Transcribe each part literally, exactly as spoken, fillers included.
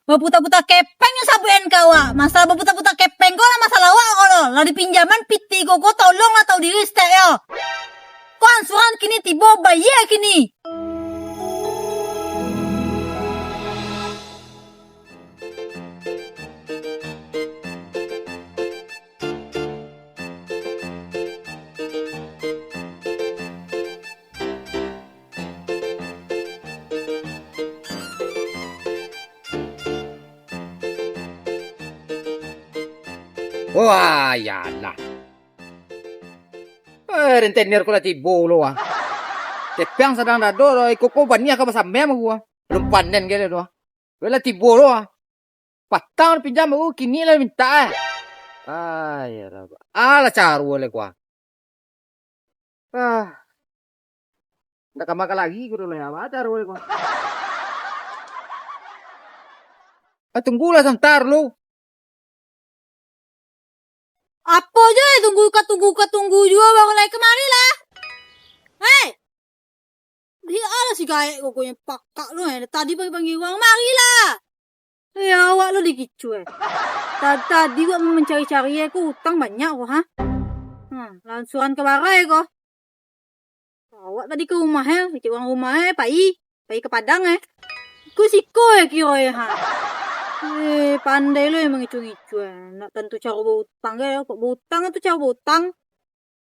Baputa-puta kepeng nyo sabuik an ka awak. Masalah baputa-puta kepeng ko lah masalah awak ko lo. Lah dipinjaman pitih ko, ko tolonglah tau diri saketek yo. Ko ansuran kini tibo, bayia kini. Wah, yalah. Eh, rentenir ko lah tibo lo, ah. Tepiang sadang dado, iko ko baniah ka basambiang ko, ah. Belum panen kali do, ah. Lah tibo lo, ah. Patang pinjam baru, kini lah mintak, eh. Ai, ya Rabb. Alah, caro le, kuah. Ah. Ndak ka makan lagi, kudu lah, ya, baca, kuah. Ah, tunggulah santar lu. Apo jo, eh, tunggu ka tunggu ka tunggu juo, baru lai kamari lah. Hei! Di alah si gaek ko, ko yang pakak lo, eh. Tadi pagi-pagi urang, marilah. Eh, awak lo dikicuah, eh. Ta-, tadi awak mancari-cari, eh, ko utang banyak ko, ha? Hmm, lansuran ka barai ko. Awak tadi ka rumah, eh, cek urang rumah, eh, pai, pai ka Padang, eh. Ko siko, eh, kiro, eh, ha. Eh, pandai lo, eh, mangicuah-ngicuah, eh. Nak tantu caro bautang, eh, kok bautang tu caro bautang.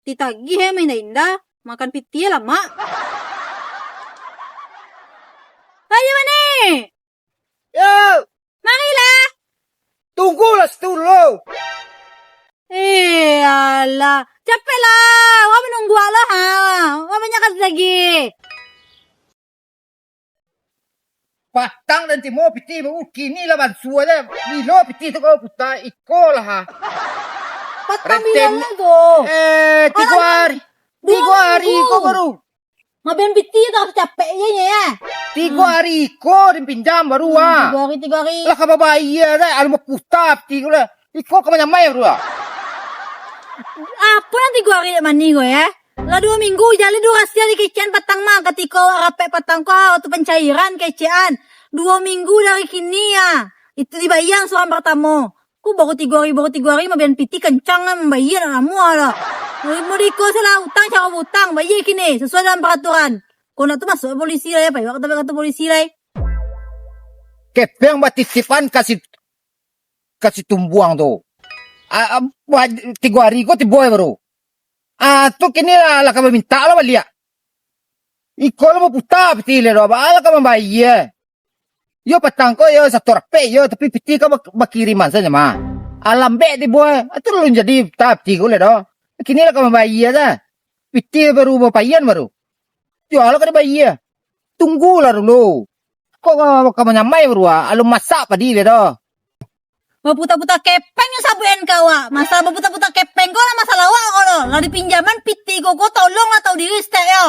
Ditagih, eh, maindah-indah, makan pitih lamak. Ayo, mane? Yo. Marilah. Tunggulah situ dulu. Eh, alah. Capeklah. Wak manunggu lah, ha. Wak banyak kali lagi. Patang den timo pitih baru, kini lah bansua se. Bilo pitih tu kau puta, iko lah, ha. Patang bilo lai ko? Eh, tigo hari. Tigo hari ko baru. Mabian pitih tu harus capek je nyo, ya. Tigo hari iko den pinjam baru, ah. Tigo hari, tigo hari. Lah ka babayia se, alun baputa pitih ko lah. Iko ka manyamai baru, ah. Apo nan tigo hari dek mani ko, ya? Lah duo minggu, jaleh durasi dikecekan patang mah, katiko awak rapek patang ko, waktu pancairan kecekan. Duo minggu dari kini, ya. Itu dibayia surang partamo. Ko baru tigo hari, baru tigo hari, mabian pitih kancang lah, mambayia nak lamo lah. Mau di iko salah utang, caro bautang, bayia kini, sasuai dalam paraturan. Ko nak tu masuak polisi lah, ya, pai awak ka kantua polisi lah. Kepeng batitipan ka si, ka si Tumbuang tu. Ah, ah, tigo hari ko tibo baru. Ah, tu kini lah, lah ka bamintak lah baliak. Iko lah baputa pitih lah, baa lah ka mambayia. Yo patang ko, yo sato rapek, yo, tapi pitih ko bak-, bakiriman sajo mah. Alambek tibo, ah, tu alun jadi puta pitih ko lah doh. Kini lah ka mambayia se. Pitih baru bapaian baru. Yo lah ka dibayia. Tunggulah dulu. Kok ka, ka manyamai baru, ah? Alun masak padi le doh. Baputa-puta kepeng nyo sabuik an ka awak. Masalah baputa-puta kepeng ko lah masalah awak ko lo. Lah dipinjaman pitih ko, ko tolonglah tau diri saketek yo.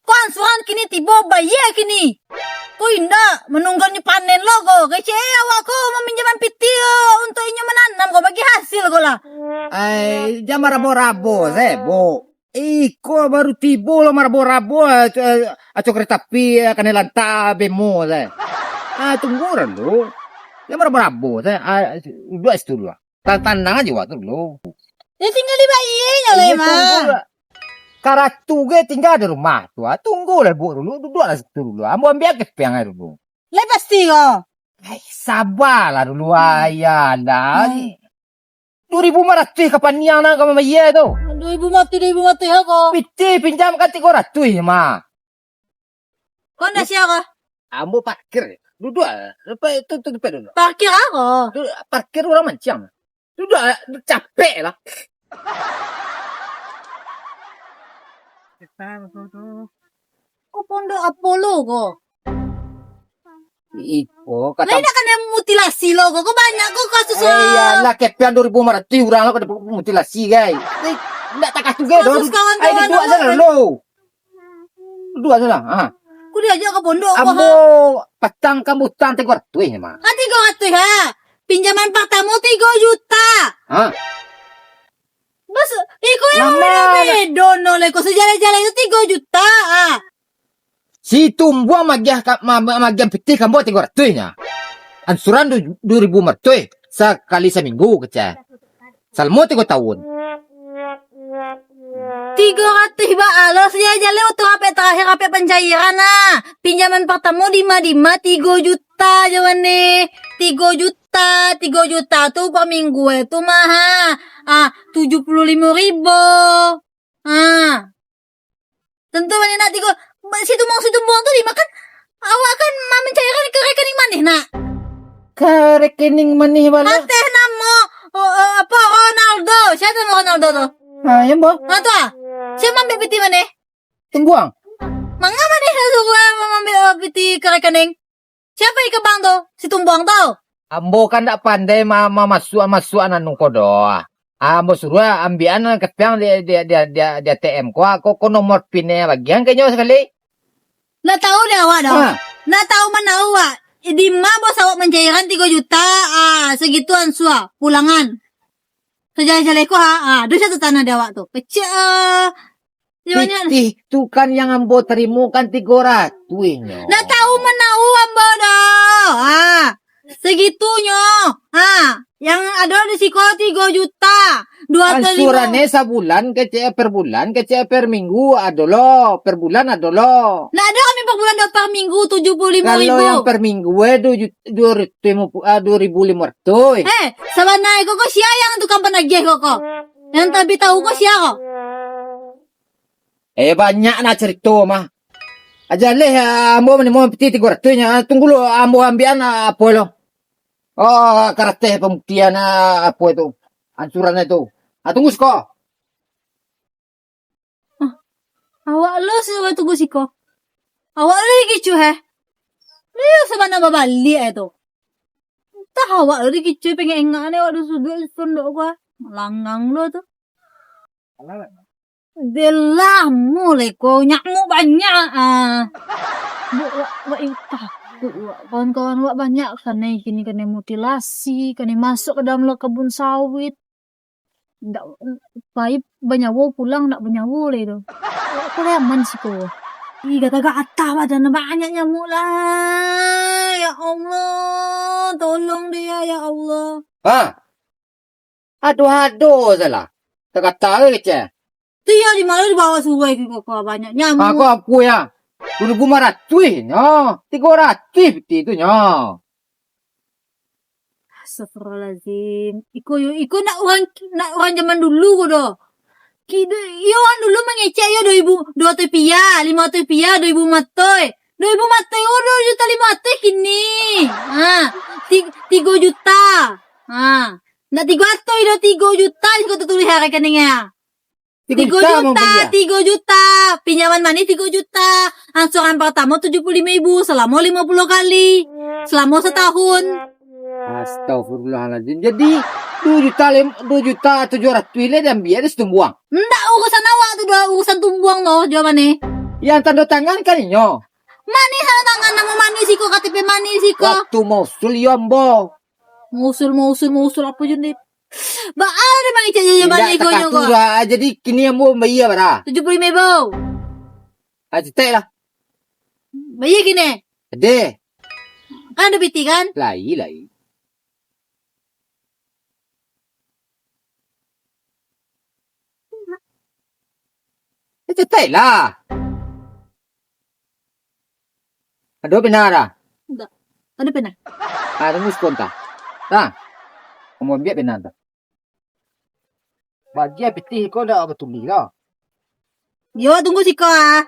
Ko ansuran kini tibo, bayia kini. Ko indak, manungganyo panen lo ko. Kecek awak ko maminjaman pitih ko untuak inyo mananam ko, bagi hasil ko lah. Ai, jan marabo-rabo se, Buk. Iko baru tibo lo marabo-rabo, ah, tu, ah, aco kereta api, ah, kanai lantak, ah, bemo, se. Ah, tunggu dulu. Jan marabo-rabo, se. Ah, duduak situ dulu, ah. Tan-, tanang ajo awak tu dulu. Ya, tingga dibayia nyo lah, Iyo, mah. Tunggulah. Karatu ge tingga di rumah tu, ah. Tunggulah, Buk, dulu. Duduaklah situ dulu. Ambo ambiak kepeng ai dulu. Lai pasti ko? Ai, sabalah dulu, Hmm. ayah dah. Hmm. Duo ribu limo ratuih ka paniang nan ka mambayia tu. Duo ribu limo ratuih, duo ribu limo ratuih ko? Pitih pinjam ka tigo ratuih mah. Ko ndak sia ko? Ambo parkir. Duduak. Lepas tu, tu, tu, duduk. Parkir a ko? Tu, parkir urang mancang. Duduak, capek lah. Ko pondok Apollo ko? Iko, kata Lai nak kanai mutilasi lo ko, ko banyak ko kasus. Eh, iyolah, kepean duo ribu limo ratuih urang lo ka dimutilasi, gai. Eh, ndak takah tu, gai, Kasus doh. Kawan-kawan Ai, duduak lo, sajo kan? Lo. Duduak sajo lah, ha. Ku diajak ka pondok ko, Ambo ha? Patang ka utang tigo ratuih, mah. Ha, tigo ratuih, ha? Pinjaman partamo tigo juta. Ha? Bos, iko yang Lama lah. Bedo no le ko, sajalai-jalai tu tigo juta, ha. Si Tumbuang magiah ka, ma-, ma-, magiah pitih ka ambo tigo ratuih nyo. Ansuran du-, duo ribu limo ratuih sakali saminggu, kecek. Salamo tigo taun. Tigo ratuih baa lo, sajak jaleh wakatu rapek tarakhir, rapek pancairan, nah. Pinjaman partamo dima-dima tigo juta jo mane. Tigo juta, tigo juta tu per minggu e tu mah, ha. Ah, tujuh puluh limo ribu. Ah. Tantu mane nak tigo, Situmbuang-Situmbuang tu dimakan, awak kan ma-, mancairan ka rekening manih nak. Ka rekening manih bala? Ateh namo, o, o, apo, Ronaldo. Sia namo Ronaldo tu? Ha, iyo, Ambo. Ha, tu ah. Sia maambiak pitih manih? Tumbuang. Manga manih lah suruah maambiak, o, pitih ka rekening? Sia pai ka bank tu? Situmbuang tu? Ambo kan ndak pandai ma-, mamasuak-masuak anu ko doh. Ambo suruah ambiakan kapiang di, di, di, di, di A T M ko, ko, ko nomor pin e bagian ka inyo sakali. Ndak tahu dek awak doh. Ha. Ndak tahu mano awak. Dima bos awak mancairan tigo juta, ah, sagitu ansua, pulangan. Sajaleh-jaleh ko, ha, ah, dosa tu tanah di awak tu. Kecek, ah, Iyo, nyo. Pitih tu kan yang ambo tarimo kan tigo ratuih nyo. Ndak tahu manau ambo doh. Ha, sagitunyo. Ha, yang ado di siko tigo juta, duo atau limo. Ansuran e sabulan kecek, per bulan kecek, per minggu ado lo, per bulan ado lo. Ndak ado kami per bulan doh, per minggu tujuh puluh limo ribu. Kalau yang per minggu e duo juta, duo ratuih limo puluah, ah, duo ribu limo ratuih. Eh, sabana e ko, ko sia yang tukang panagih ko, ko? Yang tapi tahu ko sia ko? Eh, banyak nah carito mah. Aja leh, ah, ambo manimo pitih tigo ratuih nyo. Ah, tunggu lo, ambo ambiakan, ah, apo lo. Oh, karateh pambuktian, ah, apo itu, ansuran itu. Ah, tunggu siko. Ah, awak lo suruah tunggu siko. Awak lo kicuah, eh. Lo sabana babaliak, eh, tu. Antah awak lo kicuah, pengen engak ni, awak suduik sunduk gua. Malangang lo tu. Alah, Mak. Deh lamo lai ko, nyamuk banyak, ah. Wak, wak, wak, eh, takuik wak. Kawan-kawan wak banyak kanai kini, kanai mutilasi, kanai masuk ka dalam kebun sawit. Ndak, pai banyawo, pulang ndak banyawo lai tu. Wak ko lai aman siko. Ih, gata-gata badan, banyak nyamuk lah. Ya Allah, tolong dia, ya Allah. Ha? Ado-ado salah. Takata ke kecek? Tu iyo di ma lo dibawa suruah iko ko, banyak nyamuk. Aku apo ya? Duo ribu limo ratuih nyo. Tigo ratuih pitih tu nyo. Astagfirullahalazim. Iko yo, iko nak urang, nak urang zaman dulu ko doh. Ki-, du-, iyo urang dulu mangecek yo duo ribu, duo ratuih rupiah, limo ratuih rupiah, duo ribu limo ratuih. Duo ribu limo ratuih, oh, duo juta limo ratuih kini. Ha, ti-, tigo juta. Ha. Ndak tigo ratuih doh, tigo juta siko tatulih rekening e. Tigo juta, tigo juta, tigo juta. Pinjaman manih tigo juta. Ansuran partamo tujuah puluah limo ribu, salamo limo puluah kali. Salamo satahun. Astagfirullahalazim. Jadi, duo juta lim-, duo juta tujuah ratuih lai diambiak dek si Tumbuang. Ndak urusan awak tu doh, urusan Tumbuang tu, jo manih. Yang tando tangan kan inyo. Manih tando tangan, namo manih siko, K T P manih siko. Waktu mausul iyo ambo. Mausul, mausul, mausul apo je ni? Baa dek mangecek je, je. Indak manih ko nyo ko. Takatu lah. Jadi kini ambo bayia bara? Tujuah puluah limo ribu. Ah, cetek lah. Bayia kini? Deh. Kan ado pitih kan? Lai, lai. Eh, cetek lah. Ado pena dah? Ndak. Ado pena? Ah, tunggu siko ntah. Tah. Ambo ambiak pena ntah. Bagian pitih ko ndak batulih lah. Yo, tunggu siko ah.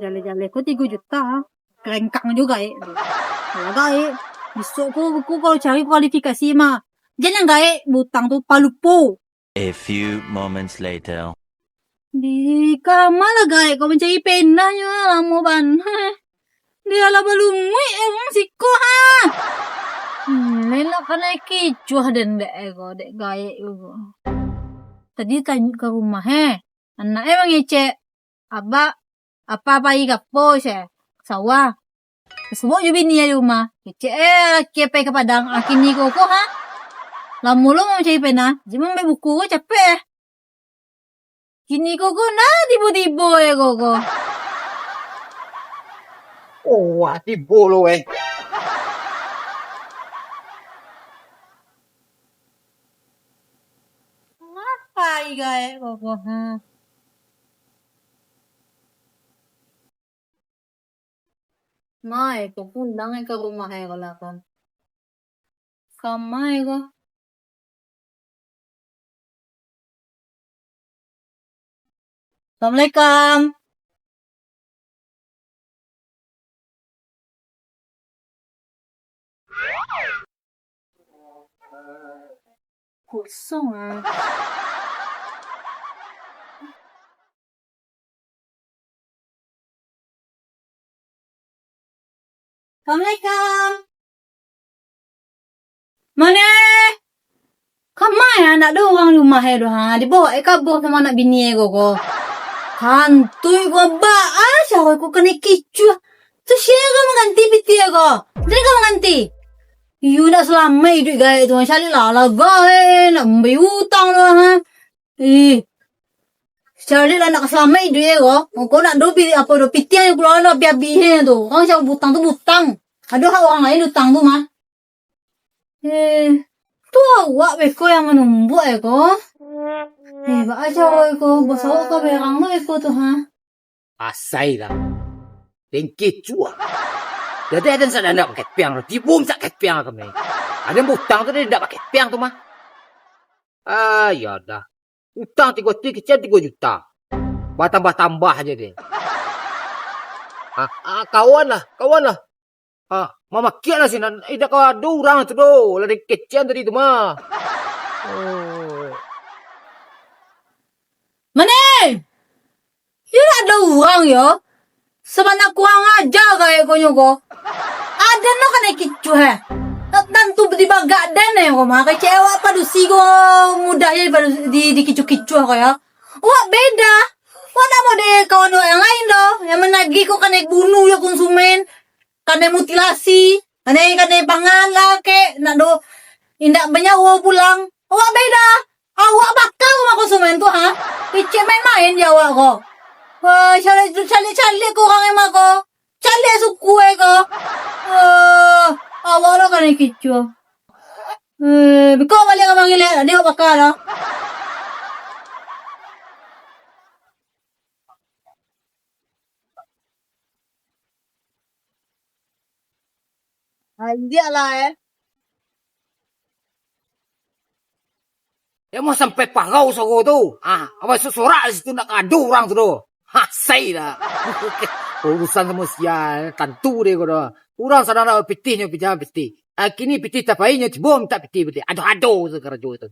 Jaleh-jaleh ko tigo juta. Kerengkang juo gaek tu. Alah gaek. Bisuak ko, ko kalau cari kualifikasi mah. Jan nan gaek, butang tu palupo. A few moments later. Di kama lah gaek ko mancari pena nyo, lamo bana. Di alah balunguik urang siko ha. Hmm, elok kanai kicuah den dek e ko, dek gaek ko. Tadi tanyok ka rumah e. Anak e mangecek, "Abak, apa pai ka apo se? Sawah." Suok jo bini e di rumah. Kecek e laki e pai ka Padang. Ah, kini ko ko ha. Lamo lo mancari pena. Jadi maambiak buku ko capek e. Kini ko ko nah tibo-tibo e ko ko. Oh, wah, tibo lo, eh. Ngapai gaek ko, ko, ha? Mai ko, kundang ai ka rumah ai ko lah, kan. Kamai ko. Assalamualaikum. Kosong ah. Assalamualaikum. Mane? Kamai anak do urang di rumah e do, ha? Dibawa e kabur samo anak bini e ko, ko. Kantuik ko, baa caro ko kanai kicuah. Tu sia ka mangganti pitih e ko? Sia ka mangganti? Iyo, nak salamaik iduik gaek tu, caliak lah, lah gaek, nak mambayia utang tu, ha? Ih, caliak lah nak salamaik iduik e ko. Ko nak do pi-, apo do, pitih e kalua lah abih-abih e tu. Urang caro butang tu butang. Ado hak urang lain utang tu mah. Eh, tu awak beko yang manumbuak e ko. Eh, baa caro e ko, bos awak ka berang lo e ko tu, ha? Asai lah. Dengki cua. Jadi aden sadandak pakai piang tu, tibo mintak pakai piang kami. Aden butang tu, dia indak pakai piang tu mah. Ah, iyo dah. Utang tigo ti, kicen tigo juta. Batambah-tambah aja deh. Ah, ah, kawan lah, kawan lah. Ah, mamakiak lah sinan. Indak ka ado urang tu doh. Lah dengki kicen tadi tu mah. Oh. Mane? Yo, ado urang yo. Sabana kurang aja gaek ko nyo ko. Aden no kanai kicuah e. Tantu dibagak den e ko mah. Kecek awak padusi ko mudah je dipadu-, di, dikicuah-kicuah ko yo. Awak beda. Awak ndak model kawan awak yang lain doh. Yang managih ko kanai bunuh yo konsumen. Kanai mutilasi. Kanai, kanai pangalak kek. Nak do, indak banyawa pulang. Awak beda. Awak baka ko mah konsumen tu, ha? Kecek main-main je awak ko. Wah, caliak, caliak-caliak ko urang emang ko. Caliak suku e ko. Wah, awak lo kanai kicuah. Eh, biko baliak ka mangilek, tadi awak baka lo. Ah, indak lah, eh. Ya, mau sampai parau soro tu. Ah, awak sorak di situ, ndak ado urang tu doh. Ha, sai lah. Urusan samo sia, tantu deh ko doh. Urang sadang nak pitih nyo, pitih pitih. Ah, kini pitih tapainyo, tibo mintak pitih, pitih. Aduh, aduh, tu karajo tu.